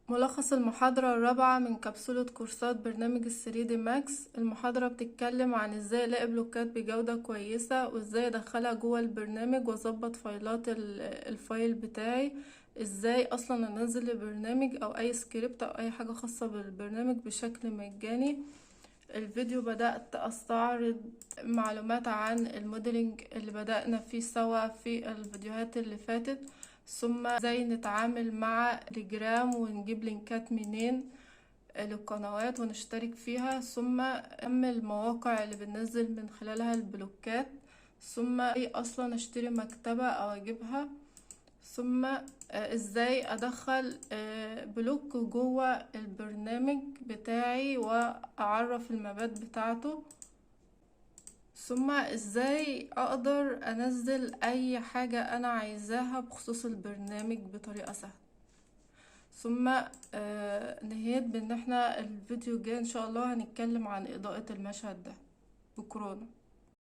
ملخص المحاضرة الرابعة من كبسولة كورسات برنامج 3D Max. المحاضرة بتتكلم عن ازاي الاقي بلوكات بجودة كويسة، وازاي ادخلها جوه البرنامج واظبط فايلات ال file بتاعي، ازاي اصلا انزل البرنامج او اي سكريبت او اي حاجة خاصة بالبرنامج بشكل مجاني. الفيديو بدأت استعرض معلومات عن ال modeling اللي بدأنا فيه سوا في الفيديوهات اللي فاتت، ثم ازاي نتعامل مع تليجرام ونجيب لينكات منين للقنوات ونشترك فيها، ثم اهم المواقع اللي بننزل من خلالها البلوكات، ثم ايه اصلا اشتري مكتبة او اجيبها، ثم ازاي ادخل block جوه البرنامج بتاعي واعرف المابات بتاعته، ثم ازاي اقدر انزل اي حاجة انا عايزاها بخصوص البرنامج بطريقة سهلة. ثم نهيت بان احنا الفيديو الجاي ان شاء الله هنتكلم عن اضاءة المشهد ده بكورونا.